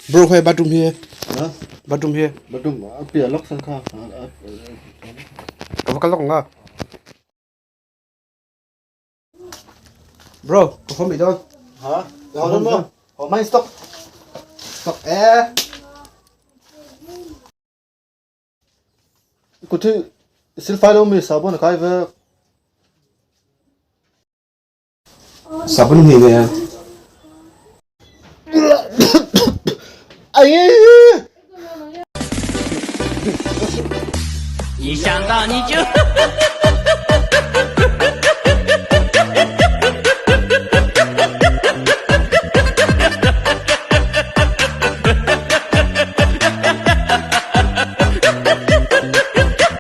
Bro khawi bathroom hi? Bathroom hi? Bathroom a piah lawk san kha. Ka va kal lawk ang a. Bro, ka hawm rih dawn. Ha? Ka haw dawn maw? Haw hmain stock. Stock e. Kut hi silfai lo mi sabun a kai vek. Sabun hnih nen. Ai! 一想到你就。